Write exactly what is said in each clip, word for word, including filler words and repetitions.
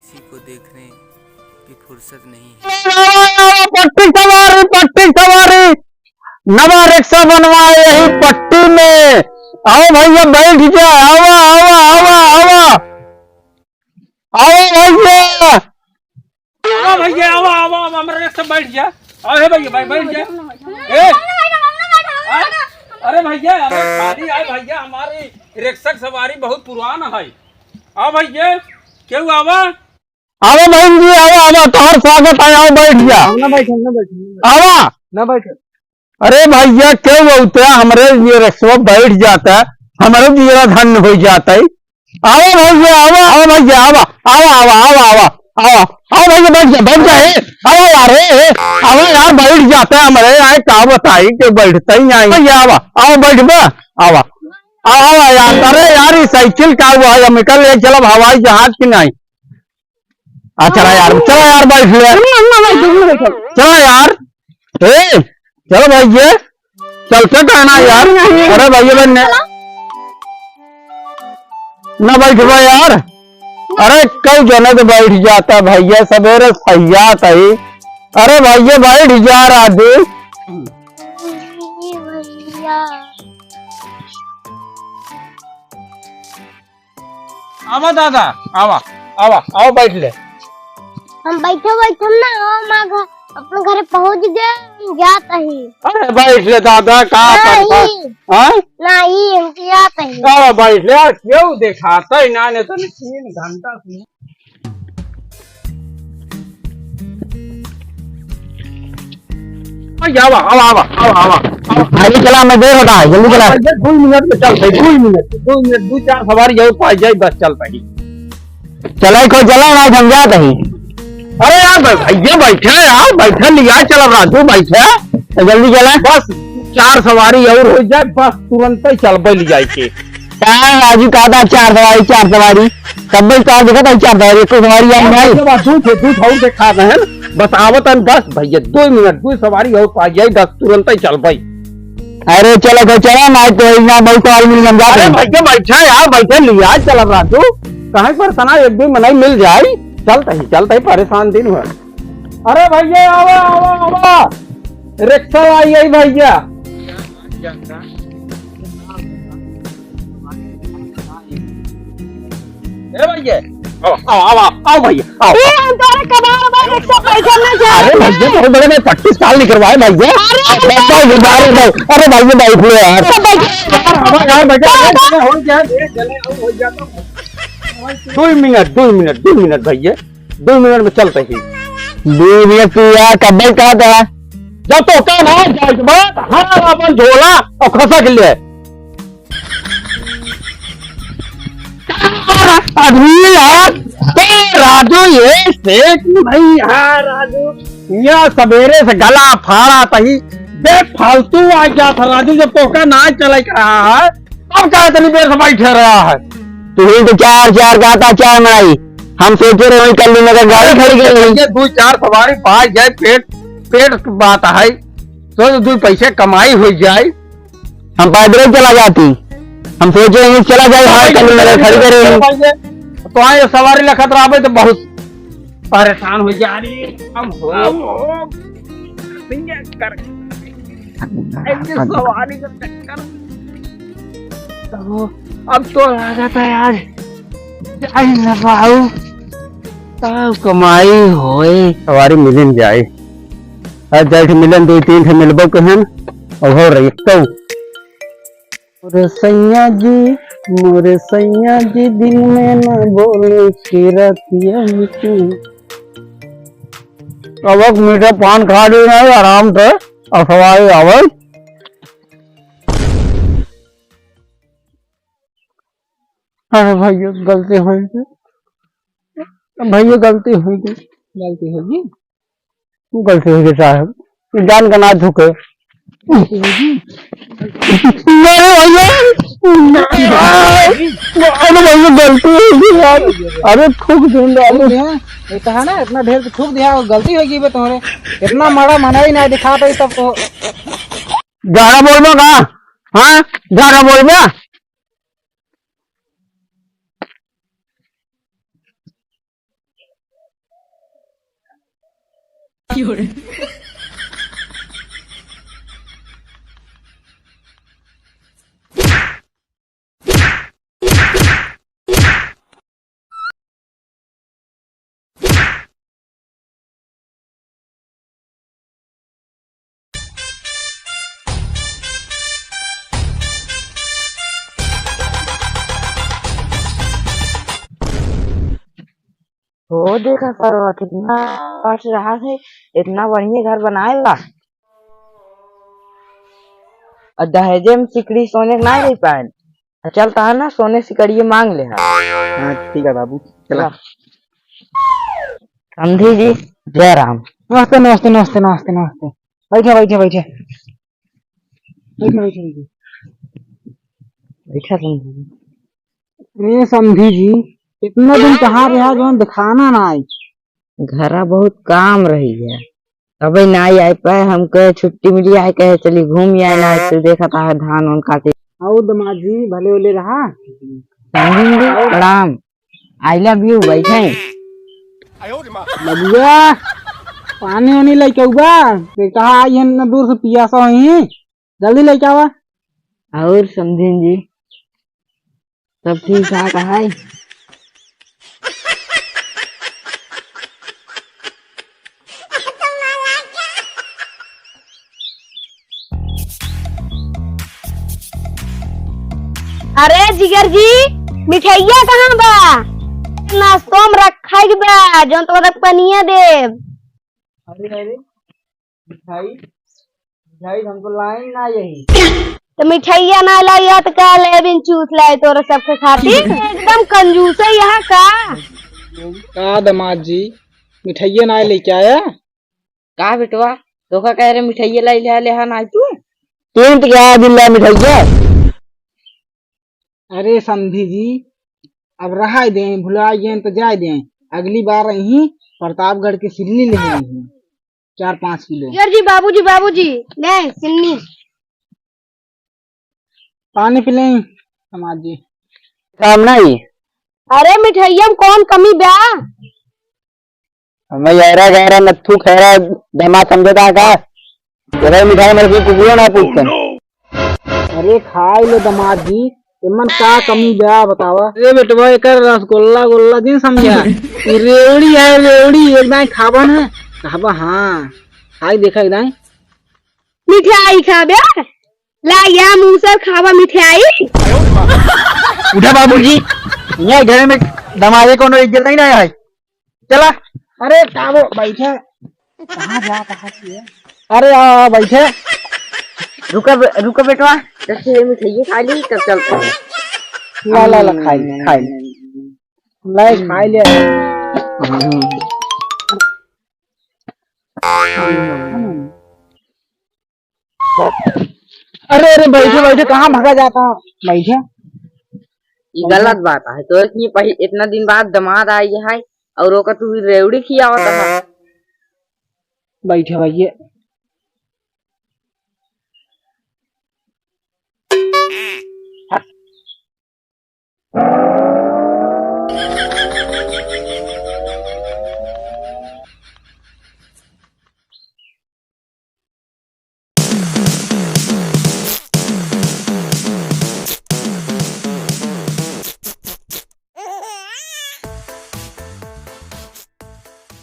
किसी को देखने की फुर्सत नहीं है। पट्टी सवारी, पट्टी सवारी, नवा रिक्शा बनवा यही पट्टी में। आओ भैया, बैठ जा, आवा, आवा, आवा, आवा, आओ भैया। आवा भैया, आवा, आवा, आवा, हमरा रिक्शा बैठ जा। आओ हे भैया, भाई बैठ जा। ए, आ, अरे भैया, अरे खाली आए भैया, हमारी रिक्शा की सवारी बहुत पुरान है। आओ भैया, केहू आवा। आवा बहन जी, आवा, आवा, तोहर स्वागत है, आओ बैठ जा। हम ना बैठे, हम ना बैठे, हम ना बैठे। आवा। ना बैठे। अरे भैया, केहू अउते हमरे ये रिक्शा बैठ जाता, हमरो जियरा धन्य हो जाता है। आवा भैया, आवा, आवा भैया, आवा, आवा, आवा, आवा, आवा, आवा, आवा भैया, बैठ जा, बैठ जा, ए, आवा यार, ए, ए, आवा यार, बैठ जाता है हमरे, आए का बताई कि बैठता ही नहीं। भैया, आवा, आवा, बैठ बा, आवा, आवा, आवा यार, अरे यार, ये साइकिल का हुआ है, हम निकल ले, चलब हवाई जहाज की नहीं। आ, चला यार, चला यार, बैठ ले। चला यार। ए, चलो भाई, ये चलते कहना यार। अरे भाई, ये बन्ने ना बैठबा यार। अरे, कई जने तो बैठ जाता भैया, सवेरे सैया तई। अरे भाई, ये बैठ जा राजू। भैया। आवा दादा, आवा, आवा, आओ बैठ ले। हम बैठे बैठे ना, हम आ घ-, अपने घरे पहुँच गए, हम जात ही। अरे बैठ ले दादा, का नहीं। करता? हाँ? नहीं, हम जात ही। आवा बैठ ले, यार, क्यों दिखाता है ना, नहीं तो तीन घंटा से आवा, आवा, आवा, आवा, आवा, आवा। जल्दी चला, मैं देर होता है, जल्दी चला। भैया, दो मिनट में चल भाई, दो मिनट, दो मिनट, दो चार सवारी और पाई जाए, बस चल भाई। चला, कोई चला ना, हम जात ही। अरे यार, भाई, भैया बैठे यार, बैठे लिया, चल राजू, बैठे। तो जल्दी चला। बस चार सवारी और हो जाए, बस तुरंत ही चल, ले जाए के। का राजू कहता चार सवारी, चार सवारी। तब भी कहा देखा था चार सवारी, एक सवारी याद नहीं आई। अरे बाबा, दू ठे, दू ठे और देखा रहे हैं। बस आवत हन, बस भैया, दो मिनट, दो सवारी और पा जाई, बस तुरंत ही चल भाई। अरे चलो, तो चलो, ना तो इतना बहुत सवारी मिल जाए। अरे भैया, बैठा यार, बैठा लिया, चल राजू। कहाँ पर तना एक दो मनई मिल जाई, चलता ही, चलता ही, परेशान दिन भर। अरे भैया, आवा, आवा, आवा, रिक्शा आई, आई भैया। ए भैया, आओ, आओ, आओ, आओ भैया, आओ। ए, हम तोरे कबाड़ में रिक्शा पैसा ना जाए। अरे भैया, बहुत बड़े में पच्चीस साल निकलवाए भैया। अरे, अरे, अरे, अरे, अरे भैया, बैठ लो यार। अरे भैया। यार, यार, भैया, अरे, अरे, हो गया, धीरे चले, हो गया तो। दो मिनट, दो मिनट, दो मिनट भैया, दो मिनट में चलते ही। दो मिनट तू यार, कब तक कहत है? जब तो का ना जाए, बात, हाँ, अपन झोला और खसक ले। अभी यार, ए राजू, ये सेठ नहीं है राजू, यहाँ सवेरे से गला फाड़ा तही, बेफालतू आ गया था राजू, जब तोका ना चले कहा है, तब कहा इतनी देर से बैठे रहा है। तू ही तो चार चार कहा था, चार नहीं, हम सोचे रहे वहीं कर लूंगा, गाड़ी खड़ी कर ली। ये दो चार सवारी पाई जाए, पेट, पेट की बात है, तो दो पैसे कमाई हो जाए। हम पैदल ही चला जाती। हम सोचे यहीं चला जाए, हाय, कल मेरे खड़ी करे हैं। तो आए सवारी लखत रहबे तो बहुत परेशान हो जा रही है। हम हो, हम हो, कर, ऐसे सवारी का चक्कर। तो अब तो लागत है आज जाई न पाऊ, तब कमाई होए। सवारी मिलन जाए, आज जाए थे मिलन, दो तीन थे मिलबो के हन, और हो रही तो। मोरे सैया जी, मोरे सैया जी, दिन में ना बोले कि रतिया में क्यों। अब एक मीठा पान खा लेना है आराम से, और सवारी आवे। अरे भैया, गलती हो गई, भैया, गलती हो गई। गलती हो गई? गलती हो गई साहब, जान का ना झुके। अरे भैया, अरे भैया, गलती हो गई यार। अरे थूक दूंगा, अरे। ये तो है ना, इतना ढेर के थूक दिया, गलती हो गई बे तुम्हारे। इतना माड़ा मना ही ना दिखाता ही तब तो। ज्यादा बोलबा का? हाँ, ज्यादा बोलबा। हो देखा सरवा, कितना कष्ट रहा है, इतना बढ़िया घर बनाए बा। और दहेजे में सिकड़ी सोने के ना दे पाए। चल तहा ना सोने सिकड़िए मांग ले। हाँ, ठीक है बाबू, चला। समधी जी, जय राम। नमस्ते, नमस्ते, नमस्ते, नमस्ते, नमस्ते। बैठे, बैठे, बैठे। बैठे, बैठे, बैठे। बैठा समधी जी। अरे समधी जी, इतना दिन कहाँ रहा जौन दिखाना ना आई? घरा बहुत काम रही है, अबे ना आई पाए, हमके छुट्टी मिली, आए कहे चली घूम आए ना, तो देखा था धान उन काटे। आओ दामाद जी, भले उले रहा। समधी जी, प्रणाम। I love you, बैठे। बबुआ, पानी वानी लेके आउबा। ते कहा आई है ना दूर से पियासा होई, जल्दी लेके आवा। और समधिन जी, सब ठीक ठाक है? अरे जिगर जी, मिठाइया कहाँ बा? नाश्तो में रखा के बा, जौन तो तक पनिया देब। अरे, अरे, मिठाई, मिठाई हमको लाइन ना यही। तो मिठाइया ना लाई है तो का ले बिन चूस लाए तोरे सबके खातिर? एकदम कंजूस है यहाँ का। का दामाद जी, मिठाइया ना लेके आया? का बेटवा, तोका कह रहे मिठाइया लाई ले, ले हा ना तू? तुरंत क्या दिल ला मिठाइया? अरे समधी जी, अब रहा दे, भुला गए तो जाए दे। अगली बार यहीं प्रतापगढ़ के सिल्ली ले आई हैं, चार पाँच किलो। यार जी, बाबूजी, बाबूजी, नहीं, सिन्नी। पानी पी लें, दामाद जी। काम नहीं। अरे, मिठाइया में कौन कमी बा? हमें यारा गहरा नत्थू खैरा दमा समझता का? ये भाई मिठाई मेरे को कुकुरों ना पूछते। अरे खाए ले दामाद जी, इमन का कमी बा बतावा? अरे बेटवा, एकर रसगुल्ला गोल्ला जिन समझा, ये रेवड़ी है, रेवड़ी एक दाई खाबा ना, कहबा हाँ, खाई देखा एक दाई। मिठाई खाबे? ला या मुसर खाबा मिठाई। उठा बाबूजी, यहाँ घरे में दमादे कोनो इज्जत नहीं ना है। चला। अरे काबो बैठे, कहाँ जा, कहाँ से है? अरे आ, आ, बैठे। रुका बे-, रुका बेटवा, जब से ये मिठाई खा ली तब चलते हैं। ला, ला, ला, खाई ले, खाई ले। ले, खाई ले। अरे, अरे, बैठे, बैठे, कहाँ भगा जाता है? बैठे। ये गलत बात है। तो इतनी पहि-, इतना दिन बाद दामाद आई है और ओकर तू रेवड़ी खियावत है। बैठे भैया।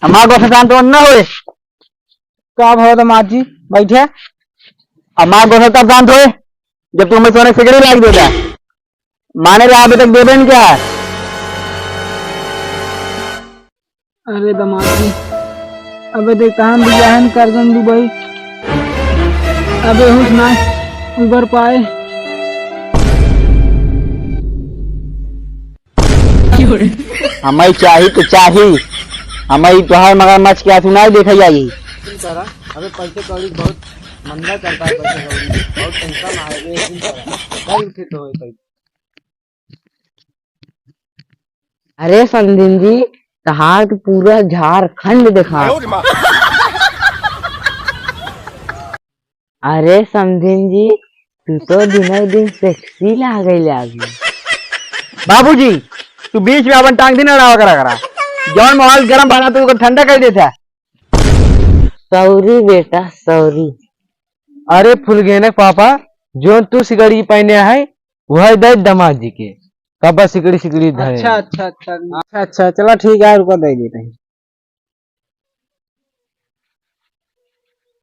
हमार गोसा शांत हो न होए। का भवा दामाद जी, बैठे। हमार गोसा तब शांत होए, जब तू हमें सोने सिकड़ी लाग देता। माने ला अभी तक देबे न क्या? अरे दामाद जी, अबे देख, तहान दिया है न कर्जन दुबई, अबे हुस ना उबर पाए। हमें चाही तो चाही, हमें तोहार मगरमच्छ के आंसू ना देखा जाई। अबे पैसे कौड़ी बहुत मंदा चलता है, पैसे कौड़ी बहुत टेंशन आ रही है। कल उठे तो होए पैसे। अरे समधिन जी, तहार तो पूरा झारखंड देखा। अरे समधिन जी, तू तो दिनक दिन sexy लागेला अभी। बाबूजी, तू बीच में अपन टांग दिन अड़ावा करा करा। जौन माहौल गरम भरा तू ओकर ठंडा कर देता। सॉरी बेटा, सॉरी। अरे फुलगेने पापा, जोन तू सिकड़ी पहने है, वह दे दमाद जी के। पापा सिकड़ी सिकड़ी धरे। अच्छा, अच्छा, अच्छा, अच्छा, अच्छा, चला ठीक है, रुको, दे देते हैं।